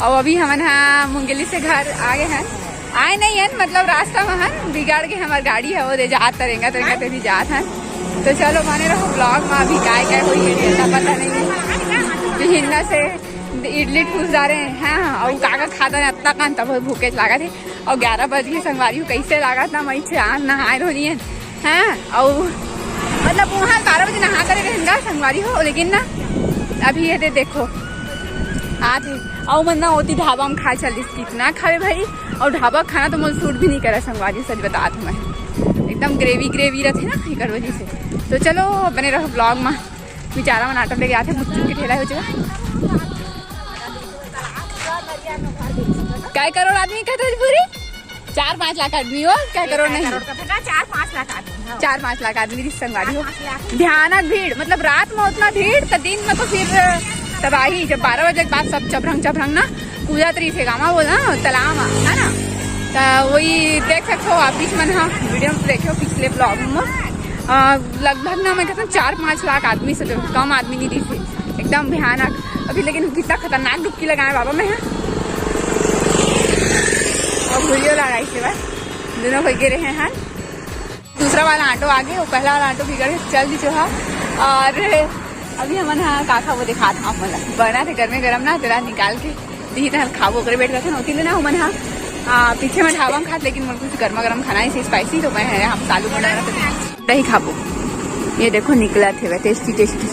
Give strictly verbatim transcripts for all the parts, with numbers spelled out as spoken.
अउ अभी हमन हा मुंगेली से घर आ गे हन। आए नहीं हन, मतलब रास्ता में हन, बिगड़ गे हमर गाड़ी ह, वो दे जात रेंगत रेंगत अभी जात हन। तो चलो बने रहो vlog में, अभी काय काय होई है, ऐसा पता नहीं है। बिहिन्ना से इडली ठूस डारे हैं, हाँ, हाँ, अउ का का खाता है, अतना कान तब भूखे लागत है। अउ ग्यारह बज गे संगवारी हो, कैसे लागत ना, मैं से आन नहाए रहो नहीं है। हाँ, अउ मतलब वहाँ बारह बजे नहा करे रहेंगा संगवारी हो, लेकिन ना अभी ये दे देखो आत है। अउ मन ना ओती ढाबा में खा चलिस, कितना खावे भाई। अउ ढाबा खाना तो मोला सूट भी नहीं करा संगवारी, सच बतात हूँ मैं, एकदम ग्रेवी ग्रेवी रहते ना, एकर वजह से। तो चलो बने रहो vlog में। बेचारा मन ऑटो लेके आते, गुपचुप के ठेला हो चुका। काय करोड़ आदमी का था पूरी? चार पाँच लाख आदमी हो, काय करोड़ नहीं? करोड़ का था, चार पाँच लाख आदमी, हाँ। चार पाँच लाख आदमी रिस संगवारी हो। पाँच लाख। भयानक भीड़, मतलब रात में उतना भीड़, तो दिन में तो फिर तबाही। जब बारह बजे के बाद सब चबरंग चबरंग ना कूदत रही थे गामा बोल ना, तालाब में, है ना? तो वही देख सकते हो आप, बीच में हाँ वीडियो में देखे हो पिछले vlog में, अ, लगभग ना मैं कहता हूँ चार पाँच लाख आदमी से तो कम आदमी नहीं दिखे, एकदम भयानक। अभी लेकिन कितना खतरनाक डुबकी लगाए बाबा मैं, हाँ। अउ घुरियो लगाई से बस, दोनों कोई गिरे हैं, हाँ। दूसरा वाला ऑटो आ गे, वो पहला वाला ऑटो बिगड़ के चल दी जो है। अउ अभी हमन हा का खाबो दिखात हूँ आप मन ला। बना थे गर्मे गरम ना, तेला निकाल के दी तहन खाबो, ओकरे बैठ करथे ना, ओती ले ना हमन हा, आ, पीछे में ढाबा में खात, लेकिन मोर कुछ गर्मा गरम खाना है, spicy, तो मैं है हम आलू बड़ा रहा दही खाबो। ये देखो निकला थे वह tasty tasty।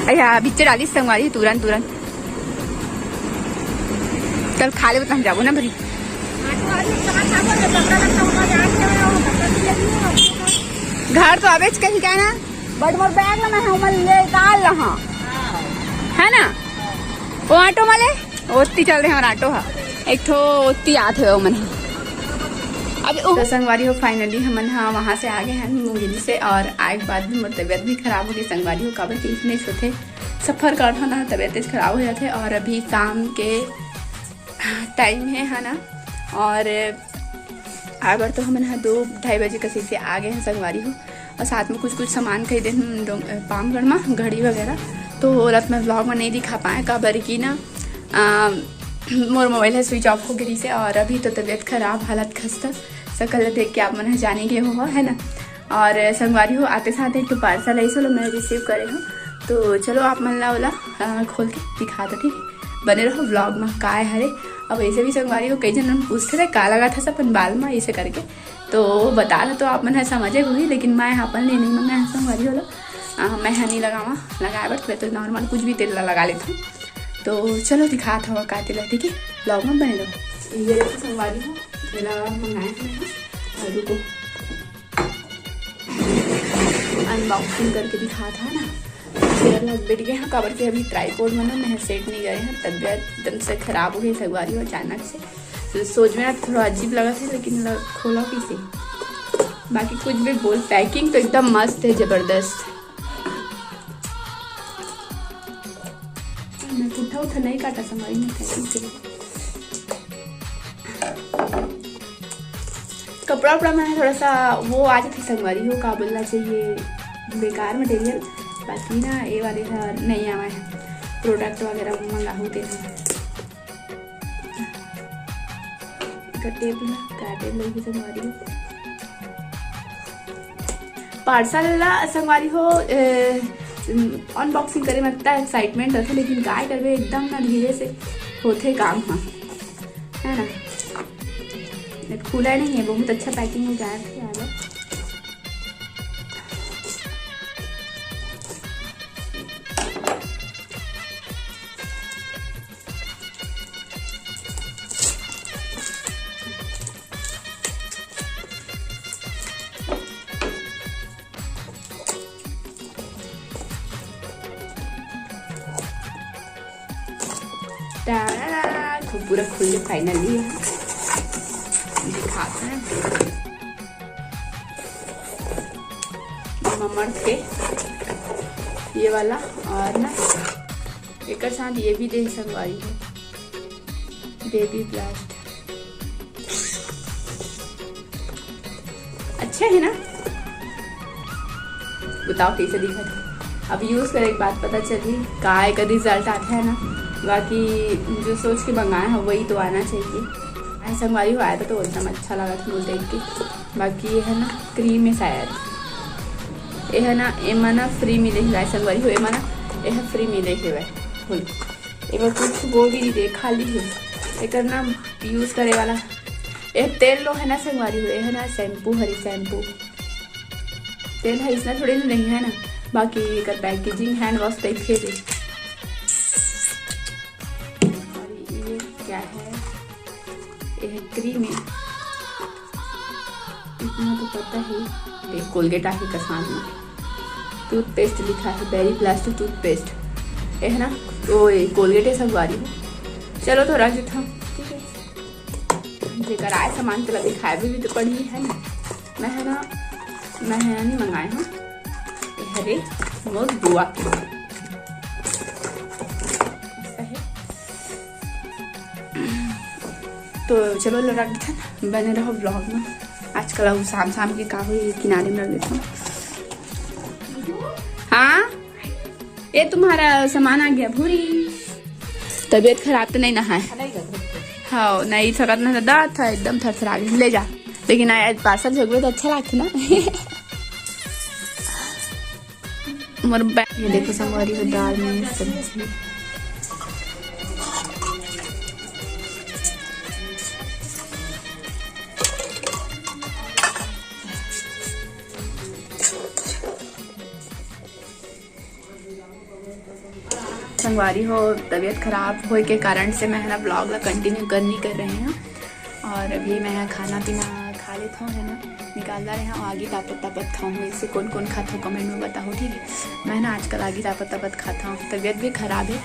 अरे हाँ, बिच्चे डाली संगवारी तुरंत तुरंत। चल खा ले, बता हम जाबो ना भरी। घर तो अबेच कहीं का ना, but मोर बैग ला मैं हमन ले डाल रहा, है ना? वो ऑटो वाले ओत्ती चल रहे हमारा ऑटो हा, एक ठो ओत्ती आत हे ओमन हा। अभी उ- तो संगवारी हो, finally हमन हा वहाँ से आ गे हन मुंगेली से, अउ आए के बाद भी मोर तबीयत भी खराब हो गई संगवारी हो, काबर कि इसने होथे सफर करथन ना, तबीयत तेज खराब हो जाथे। अउ अभी शाम के टाइम है, है ना, अउ आए बर तो हमन हा दो ढाई बजे कसे से आ गे हन संगवारी हो, अउ साथ में कुछ कुछ सामान खरीदे हन डोंग-, अ, पामगढ़ में घड़ी वगैरह, तो ओला मैं vlog में नहीं दिखा पाए, काबर कि ना, अ, मोर मोबाइल है switch off हो गे से, अउ अभी तो तबीयत खराब, हालत खस्ता, सकल ला देख के आप मन हा जाने गे हो, है ना। अउ संगवारी हो, आते साथ एक ठो parcel आइस, ओला मैं receive करे हूँ, तो चलो आप मन ला ओला, अ, खोल के दिखा दो, ठीक है? बने रहो vlog में, काय हरे। अब ऐसे भी संगवारी हो, कई जन मन पूछते रहे, "का लगा था अपन बाल में?" ऐसे करके, तो बता रहा तो आप मन ह समझे होही, लेकिन मैं अपन ले नहीं मंगाया संगवारी हो ला। अ, मैं ह नहीं लगावा, लगाए बर तो, मैं तो normal कुछ भी तेल ला लगा लेथूँ। तो चलो दिखात हवा का तेल ला, ठीक है, vlog में बने रहो। ये देखो संगवारी हो, तेला मंगाए हन, अउ रुको, unboxing करके दिखात हव ना। चेयर ला बैठ गए हैं, काबर के अभी tripod में ना मैं set नहीं करे हैं, तबीयत एकदम से खराब हो गई संगवारी हो अचानक से। तो सोच में ना थोड़ा अजीब लगा था, लेकिन ल-, खोला कैसे। बाकी कुछ भी बोल, packing तो एकदम मस्त है, जबरदस्त। मैं पुट्ठा उठा नहीं काटा संगवारी, मैं packing से कपड़ा उपड़ा में थोड़ा सा वो आ जाथे संगवारी हो, का बोलना चाहिए, बेकार material। बाकी ना ये वाले ह नहीं आवा है, product वगैरह मंगाहू तेन ह। एकर tape ला का tape लगी संगवारी हो, parcel ला संगवारी हो, ए, unboxing करे में इतना excitement रथे, लेकिन काय करबे, एकदम ना धीरे से होथे काम ह, है ना। खुला नहीं है, बहुत अच्छा packing हो गया है यार। टारा, खूब पूरा खुल के finally दिखाते हैं। ममर के ये वाला, और ना एकर साथ ये भी दे संगवारी हो, baby blast। अच्छा है ना, बताओ कैसे दिखत है। अब use करे के बाद पता चली का एकर result आथे है ना। बाकी जो सोच के मंगाए हो वही तो आना चाहिए। ऐसा संगवारी हो आया था तो एकदम अच्छा लगा था मुझे देख के। बाकी ये है ना क्रीम है शायद, ये है ना, एमा ना फ्री मिले हुआ है संगवारी हो, एमा ना, ये फ्री मिले हुआ है फुल। एमा कुछ वो भी नहीं दे, खाली है। एकर ना यूज करे वाला एक तेल लो है ना संगवारी हो, ये है ना शैम्पू, हरी शैम्पू। तेल है इसमें थोड़ी ना नहीं है ना, बाकी एकर पैकेजिंग हैंड वॉश टाइप के दे। और ये क्या है? ये है क्रीम है, इतना तो पता है। ये कोलगेट आहे का साथ में, टूथपेस्ट लिखा है, बेरी ब्लास्ट टूथपेस्ट, ये है ना? तो ये कोलगेट है संगवारी हो। चलो तो रख देता हूँ, ठीक है। जेकर आए सामान तो ला दिखाए भी, भी तो पड़ी है ना। मैं है ना, मैं है नहीं मंगाए हूँ। ये हरे मोर बुआ के। ऐसा है। तो चलो लो रख देते हैं, बने रहो ब्लॉग में। आजकल अब शाम शाम के का हुई किनारे में रख देता हूँ। हाँ, ये तुम्हारा सामान आ गया भूरी। तबीयत खराब तो नहीं ना है? हाँ, नहीं सकत ना दादा था, एकदम थरथरा गई। ले जा, लेकिन आज पार्सल झगड़े तो अच्छा लगता ना। मोर बै-, ये देखो संगवारी हो, दाल में सब्जी। संगवारी हो, तबीयत खराब होए के कारण से मैं है ना ब्लॉग ला कंटिन्यू कर नहीं कर रहे हैं। और अभी मैं खाना पीना खा लेता हूँ है ना, निकाल रहे हैं। आगी तापत तापत खाऊँ, इससे कौन कौन खाता हूँ कमेंट में बताओ, ठीक है। मैं ना आजकल आगी तापत तापत खाता हूँ, तबीयत भी खराब है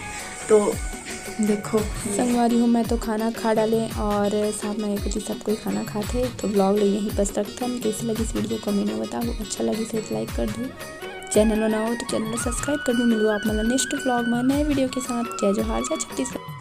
तो देखो। संगवारी हो, मैं तो खाना खा डाले और साथ में कुछ सब कोई खाना खाते, तो ब्लॉग ले यहीं पर रखता हूँ। कैसी लगी इस वीडियो कमेंट में बताओ, अच्छा लगी तो लाइक कर दो, चैनल बनाओ तो चैनल सब्सक्राइब कर दो। मिलूँ आप मतलब नेक्स्ट ब्लॉग में नए वीडियो के साथ। जय जोहार, जय छत्तीसगढ़।